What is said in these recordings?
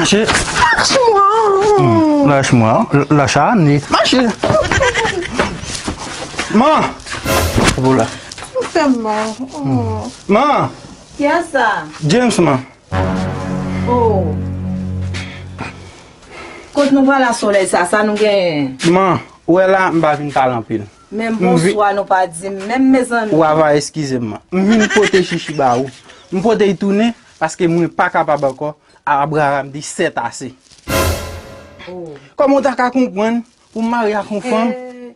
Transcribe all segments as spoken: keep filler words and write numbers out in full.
Lâche-moi. Hmm, lâche-moi. L-, lâche Annie. Mache. Man. Pou la. Ou fè m mal. Oh. Man. Kiyès sa? James, man. Oh. Kot nou pral a solèy sa, sa nou genyen? Man, ou wè la, m pa vin pale anpil. Menm bonswa nou pa di m, menm mezanmi. Ou ava eskize m, man. M vin pote chichi ba ou. M pote l tounen, paske mwen pa kapab ankò. Abraham di, c'est assez. Oh. Kòman w ta ka konprann pou m marye ak yon fanm, eh,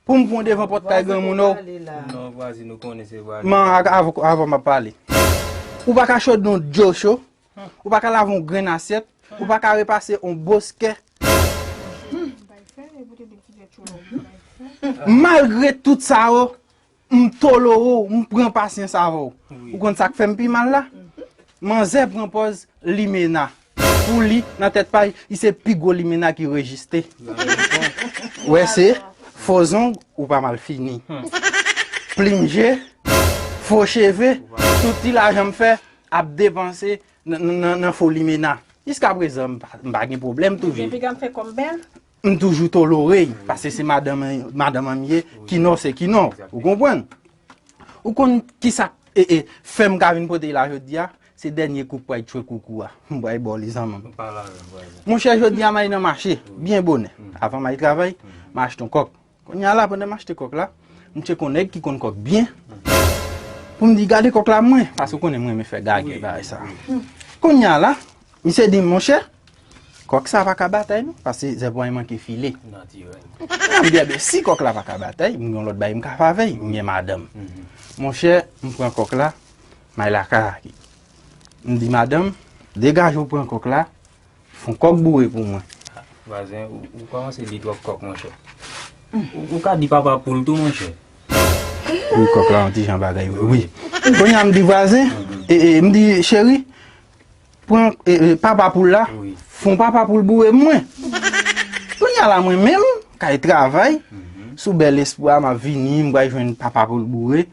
pou m pran devan pòt kay granmoun ou? Non, vwazin, nou konnen se vwazin. Man, ak-, avè, avè w m ap pale. Ou pa ka chode yon djo cho, ou pa ka lave yon grenn asyèt, ou pa ka repase yon boskè. Malgre tout sa yo, m tolore w, m pran pasyans avè w. Wi. Ou konn sa k fè m pi mal la? Manzè pran pòz limena. Pou li, nan tèt pa l, li se pi gwo limena ki rejiste. Wè se, fo zong, ou pa mal fini. Plim je, fo cheve, tout ti lajan m fè ap depanse nan, nan, nan, nan fo limena. Jiskaprezan, m pa, m pa gen pwoblèm toujou. Epi, piga m fè kòm bèl. M toujou tolore l, paske se madanm, madanm an m ye, kinò se kinò. Ou konprann? Ou konn kisa, e, e, fè m ka vin pote l la jodi a? Se dènye kou k pral tchwe koukou a. M pral ba w li zanmi m. Monchè, jodi a m al nan mache, byen bonè. Avan m al travay, m achte yon kòk. Kounye a la, pandan m achte kòk la, m tcheke yon nèg ki konn kòk byen. Pou m di, gade kòk la mwen, paske ou konnen mwen renmen fè gagè bagay sa. Kounye a la, misye di m, monchè, kòk sa pa ka batay non, paske zèbway manke file. Natirèl. M di, enben, si kòk la pa ka batay, m gen yon lòt bagay m ka fè avè l, m gen madanm. Monchè, m pran kòk la, m al lakay li. M di, madanm, degaje w pran kòk la, fè yon kòk boure pou mwen. Vwazen, ou, ou kòmanse li twòp kòk, monchè. Ou, ou ka di papa poul tou, monchè. Wi, kòk la, yon ti jan bagay, wi, wi. Kounye a, m di vwazen, e, e, m di, cheri, pran, e, e, papa poul la, fè yon papa poul boure mwen. Kounye a la, mwen menm, k al travay, sou bèl espwa, m ap vini, m pral jwenn papa poul boure.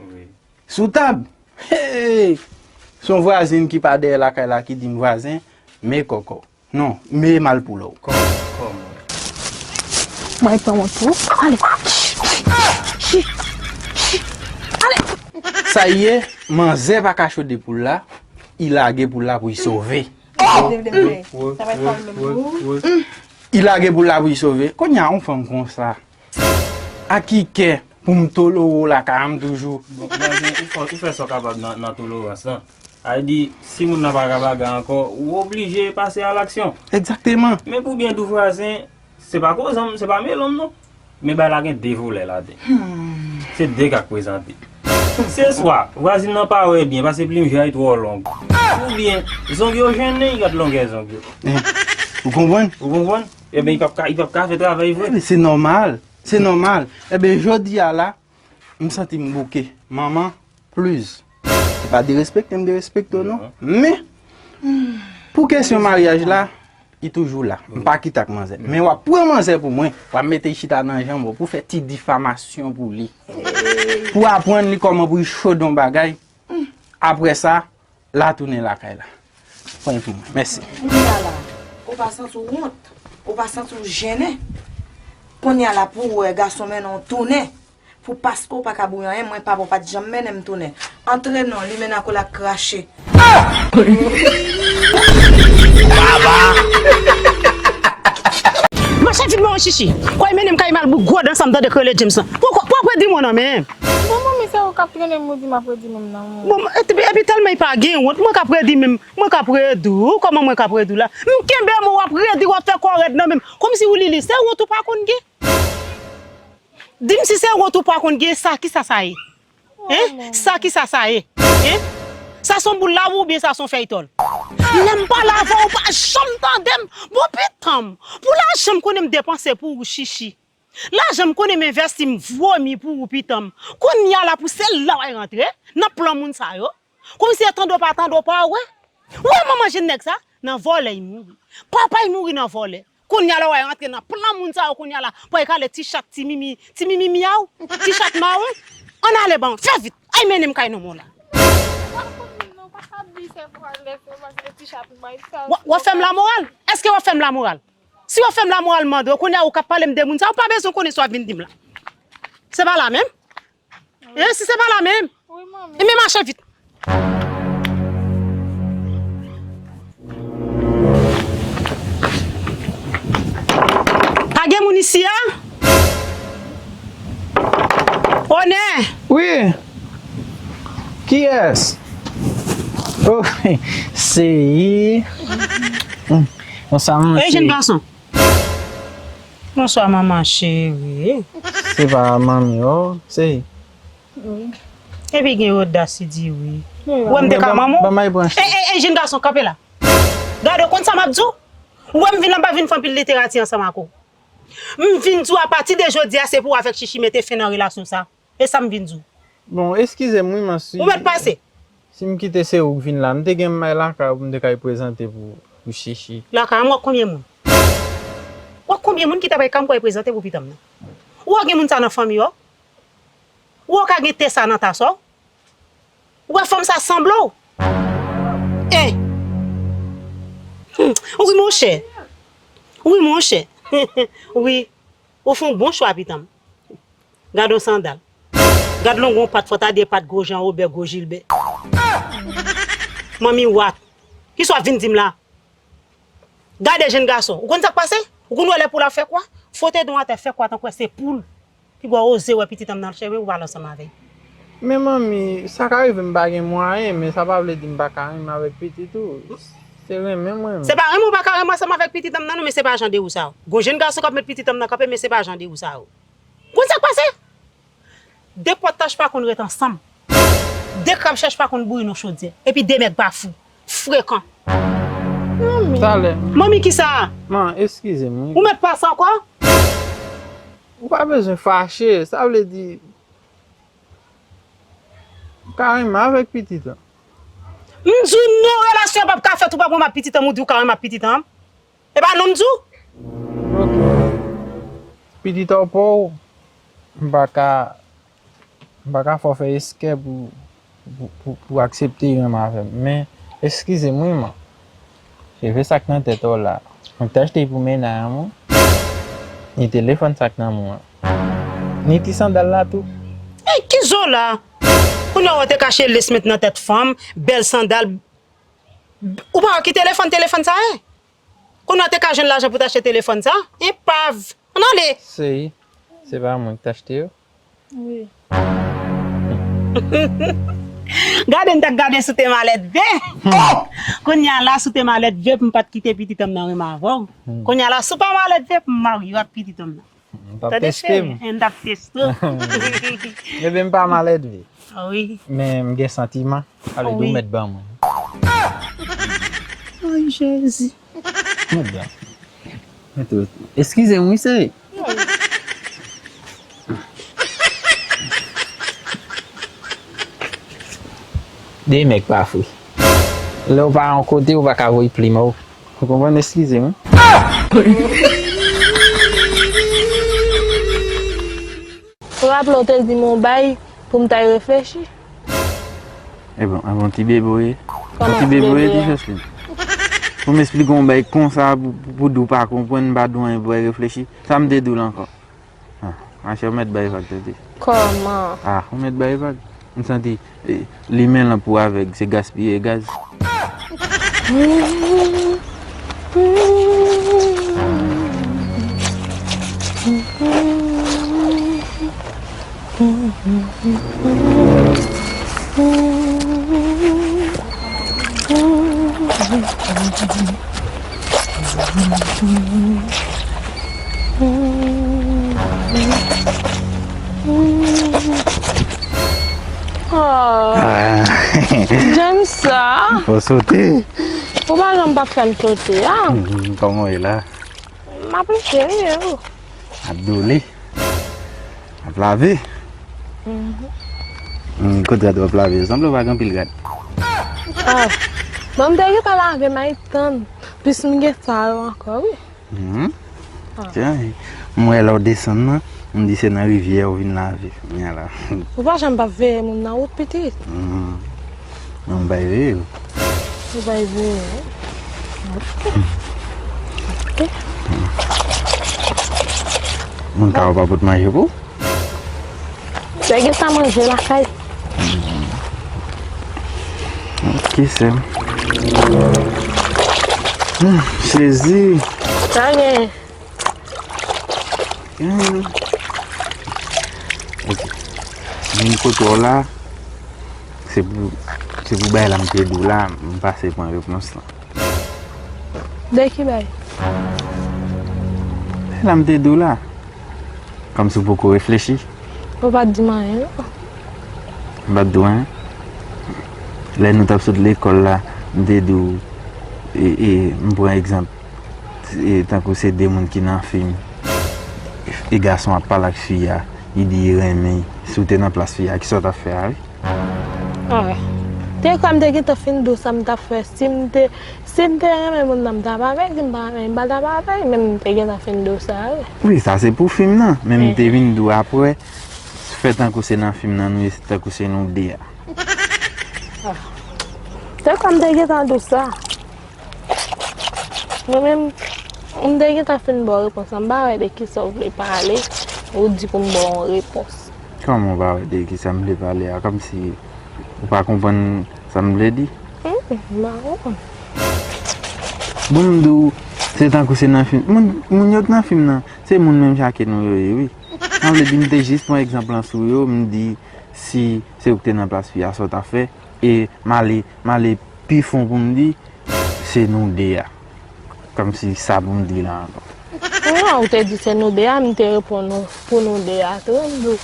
Sou tab. Hey! Se yon vwazen ki pa dèyè lakay la ki di m, vwazen, men kòkò. Non, men mal pou lòw. Kòman? Mwen pa wont pou ou. Ale. Chi, chi, chi. Ale. Sa ye, manzè pa ka chode poul la, li lage poul la pou li sove. Sa va fè l menm tou. Li lage poul la pou li sove. Kounye a, yon fanm konsa. Ak ki kè pou m tolore w lakay a m toujou? Bon, vwazen, ou fè, ou fè sa w kapab nan, nan tolerans lan. Sa vle di, si moun nan pa ka bagay ankò, ou oblije pase a laksyon. Egzakteman. Men pou byen di w vwazen, se pa kozanm, se pa melonm non. Men bagay la gen de volè ladan. Se de k ap prezante. Se swa vwazin nan pa wè byen, paske plim je a twò long. Oubyen, zong yo jennen, gad longè zong yo. Ou konprann? Ou konprann? Ebyen, li p ap ka, li p ap ka fè travay vre. Ebyen, se nòmal. Se nòmal. Ebyen, jodi a la, m santi m bouke. Manman, please. Se pa derespekte m derespekte w, non. Men, pou kesyon maryaj la, li toujou la. M pa kite ak manzè. Men w ap pran manzè pou mwen, w ap mete l chita nan janm ou pou fè ti difamasyon pou li. Pou aprann li kòman pou li chode yon bagay. Apre sa, la tounen lakay la. Pran l pou mwen. Mèsi. Kounye a la, ou pa santi w wont? Ou pa santi w jennen? Kounye a la, pou w wè gason mennen w tounen, pou paske w pa ka bouyi anyen, mwen papa w pa t janm mennen m tounen. Antre non, limena kou l ap krache. Mache vit mwen chichi. Kwè mennen m kay mal bout gwo dan sa m tande k rele James lan. Pou, pou, pou ap redi mwen nan men. Bon, manmi, se ou k ap trennen m, ou di m ap redi menm nan men. Bon, epi, epi tèlman li pa gen wont, mwen k ap redi menm, mwen k ap redi w, kòman mwen k ap redi w la? M kenbe m, w ap redi, w ap fè kò rèd nan men m. Kòmsi ou Lili, se wont ou pa konn gen? Di m si se wont ou pa konn gen, sa, kisa sa ye? Hein? Sa, kisa sa ye? Hein? Sa se yon boul la oubyen sa se yon fèy tòl? Lè m pale avè w, ou pa janm tande m. Bon, pitan m, pou lajan m konnen m depanse pou ou, chichi. Lajan m konnen m envèsti, m vomi pou ou, pitan m. Kounye a la pou se la w al rantre nan plan moun sa yo. Kòmsi e tande w pa tande w pa wè. Ou wè manman jèn nèg sa? Nan vòlè l mouri. Papa l mouri nan vòlè. Kounye a la w al rantre nan plan moun sa yo kounye a la. Pou al kale ti chat, ti mimi, ti mimi myaw, ti chat mawon. Ann ale ban m, fè vit. Ay mennen m kay non mwen la. W ap fè m lamoral. Èske w ap fè m lamoral? Si w ap fè m lamoral, m mande w, kounye a ou k ap pale m de moun sa, ou pa bezwen konnen sa w ap vin di m la. Se pa la menm? Hein, si se pa la menm? Wi, manmi. Ebyen, mache vit. Pa gen moun isi a? Onè! Wi. Kiyès? Oh, seye. Bon, sa m Ey, jenn gason. Bonswa, manman cheri. Se pa manmi, oh, seye. Wi. Epi gen odas li di wi. Ou wè m te ka manman w? Ey, ey, ey, jenn gason, kanpe la. Gade, ou konn sa m ap di w? Ou wè m vin la, m pa vin fè anpil literati ansanm ak ou. M vin di w apati de jodi a, se pou w avèk Chichi mete fen nan relasyon sa. E sa m vin di w. Bon, eskize m wi, man, si Ou mèt pase. Si m kite se ou k vin la, m te gen may lakay ou pou m te kay prezante pou, pou Chichi. Lakay m, w ap konbyen moun? W ap konbyen moun ki ta bay kay m pou al prezante pou pitit m nan? Ou wè gen moun sa nan fanmi w? Ou wè w ka gen te sa nan tas w? Ou wè fanm sa sanble w? Eh! Hmm. Wi, monchè. Wi, monchè. Wi. Ou fè yon bon chwa, pitit m. Gad yon sandal. Gad longon pat, fò ta di e pat gwo Jan Wobè, gwo Jilbè. Manmi wat. Kisa w ap vin di m la? Gade jenn gason. Ou konn sa k pase? Ou konn wè lè poul ap fè kwa? Fwote don atè, fè kwa tankou se poul. Pi gwo oze wè pitit an m nan cheve ou pale ansanm avè l. Men manmi, sa ka rive m pa gen mwayen, men sa pa vle di m pa ka renmen avèk pitit ou. Se renmen mwen. Se pa renmen ou pa ka renmen ansanm avèk pitit an m nan non, men se pa jan de ou sa yo. Gon jenn gason k ap met pitit an m nan kanpe, men se pa jan de ou sa yo. Konn sa k pase? De pòt tach pa konn ret ansanm. De krab chèch pa konn bouyi nan chodyè. Epi de nèg pa fou. Frekan. Talè. Manmi kisa? Man, eskize m wi. Ou mèt pase ankò? Ou pa bezwen fache. Sa vle di, ou ka renmen avèk pitit an. M di w non, relasyon an p ap ka fèt, ou p ap renmen ak pitit an m, ou di w ka renmen ak pitit an m. E pa non m di w? Ok. Pitit an pou ou, m pa ka, m pa ka fè w fè eskè pou, pou, pou, pou aksepte renmen avè m. Men, eskize m wi, man. Cheve sa k nan tèt ou la, mwen te achte pou mennaj an mwen. Ni telefòn sa k nan men w an. Ni ti sandal la tou. Ey, ki zo la? Kounye a w te kache lace met nan tèt fanm, bèl sandal. Ou pa wè ki telefòn, telefòn sa ye? Kounye a w te ka jwenn lajan pou t achte telefòn sa? Enpav. Ann ale. Seye, se pa mwen ki t achte yo? Wi. Gade m t ap gade si w te malèdve. Kounye a la, si w te malèdve pou m pa t kite pitit an m nan renmen avè w. Kounye a la, si w pa malèdve pou m marye w ak pitit an m nan. M t ap teste m. M t ap teste w. Ebyen, m pa malèdve. Wi. Men m gen santiman. Ale di w mèt ban mwen. Ay, Jezi. Mèt ban. Mèt ou. Eskize m, wi, sere. De nèg pa fri. Lè w pa yon kote, ou pa ka voye plim ou. Ou konprann? Eskize m. Ou raple w te di m yon bay pou m ta reflechi? Ebon, ebon ti bebe w ye? Yon ti bebe w ye, ti Joseline? Pou m esplike w yon bay konsa, pou, pou, pou di w pa konprann, m pa di w anyen pou w reflechi. Sa m te di w la ankò? Ah, machè, ou mèt bay vag, tande. Kòman? Ah, ou mèt bay vag. M santi, eh, limen lanp ou avèg, se gaspiye gaz. Oh. Ah. James sa. Fò sote. Ou pa janm p ap fè m sote, a? Mm, kòman w ye la? M ap eseye, wi. Ap dole. Ap lave. Mhm. Hmm, kot rad w ap lave yo? Sanble w pa gen anpil rad. Ah. Bon, m te gentan lave, m ay tann. Plis m gen sa yo ankò, wi. Mhm. Ah. Tiens, m wè lè w desann nan, m di se nan rivyè w vin lave. Kounye a la. Ou pa janm p ap veye moun nan wout, pitit? Mhm. Non, m pa veye yo. Ou pa veye yo? Wi. Moun ka w pa pot manje pou? Nèg yo sa manje lakay. Ok, sè m. Hmm, sezi. Sa gen. Hmm. Ok. Vin kote w la, se pou, se pou bay la m te di w la, m pase pran repons lan. De ki bay? Bay la m te di w la. Kòmsi w poko reflechi. Ou pa t di m anyen, non. M pa t di w anyen. Lè nou t ap sot lekòl la, m te di w, e, e, m pran egzanp, e, tankou se de moun ki nan fim, e gason ap pale ak fi a, li di li renmen, si w te nan plas fi a, kisa w t ap fè a, wi? Ah. Te kwè m te gentan fin di w sa m t ap fè. Si m te, si m te renmen moun nan, m t ap avè l. Si m pa renmen l, m pa t ap avè l. Men m te gentan fin di w sa, wi. Wi, sa se pou fim nan. Men m te vin di w apre, fè tankou se nan fim nan nou ye, tankou se nou de a. Ah. Te kwè m te gentan di w sa. Mwen menm, m te gentan fin ba w repons lan. M pa wè de kisa w vle pale, ou di pou m ba w yon repons. Kòman w pa wè de kisa m vle pale a? Kòmsi ou pa konprann sa m vle di? Hmm, m pa konprann. Bon, m di w, se tankou se nan fim. Moun, moun yo k nan fim nan, se moun menm jan ke nou yo ye, wi. Sa vle di, m te jis pran egzanp lan sou yo, m di, si se ou k te nan plas fi a, sa w t ap fè? E m ale, m ale pi fon pou m di, se nou de a. Kòmsi sa pou m di la ankò. Non, ou te di se nou de a, m te reponn ou pou nou de a tou. M di w,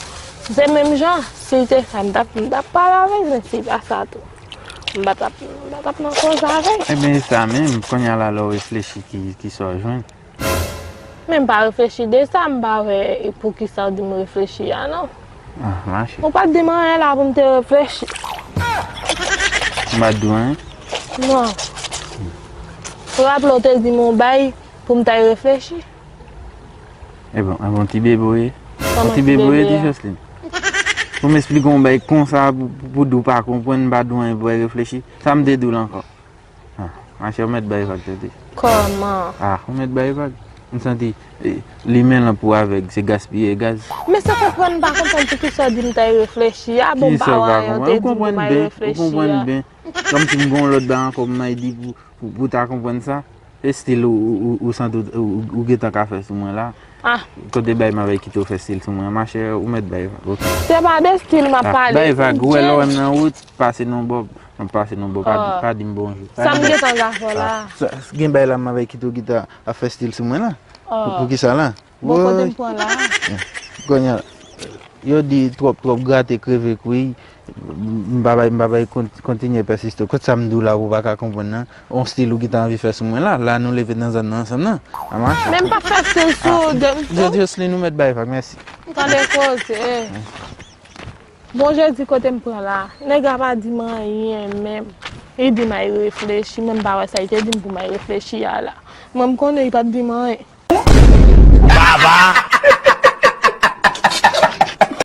se menm jan, si l te fè, m t ap, m t ap pale avè l, men si l pa sa tou, m pa t ap, m pa t ap nan koze avè l. Ebyen, e sa menm, kounye a la, lè w reflechi, ki, ki sa w jwenn? Men m pa reflechi de sa, m pa wè poukisa w di m reflechi a, non. Ah, mache. Ou pa t di m anyen la pou m te reflechi. M pa t di w anyen? Non. Ou raple w te di m yon bay pou m t al reflechi? E bon, e bon, ti bebe w ye? Kòman ti bebe w ye, ti Jocelyn? Pou m esplike w yon bay konsa, pou, pou, pou di w pa konprann, m pa di w anyen pou w al reflechi. Sa m te di w la ankò? Ah, machè, ou mèt bay vag, tande. Kòman? Ah, ou mèt bay vag. M santi, eh, limen lan pou avèg, se gaspiye gaz. Men se konprann m pa konprann poukisa w di m t al reflechi a. Bon, paran an te di m pou m al reflechi a. Ou konprann byen. Kòmsi m gen yon lòt bagay ankò m al di pou, pou, pou ta konprann sa. E stil ou, ou, ou, ou santi ou, ou, ou gentan ka fè sou mwen la. Ah. Kote bay m avèk kite w fè stil sou mwen, machè, ou mèt bay vag, ok? Se pa de stil m ap pale. Ah, bay vag, ou wè lè w wè m nan wout, pase nan bò, m ap pase nan bò, pa di, pa di m bonjou. Sa m gentan ka fè la? Sa, gen bay la m avèk kite w gentan ap fè stil sou mwen la? Pou, pou kisa la? Bon, kote m pran la? Kounye a, yo di twòp, twòp grate, kreve kwi. M pa bay, m pa bay kont-, kontinye pèsiste. Kot sa m di w la, ou pa ka konprann nan? On stil ou gentan anvi fè sou mwen la. La, nou leve nan zòn nan ansanm nan. An mache. Men m p ap fè stil sou ou de m tou. Jocelyn, ou mèt bay vag, mèsi. Tande koze. Bon, jodi kote m pran la. Nèg la pa di m anyen menm. Li di m al reflechi, men m pa wè sa li te di m pou m al reflechi a la. Mwen, m konnen li pa t di m anyen. Baba!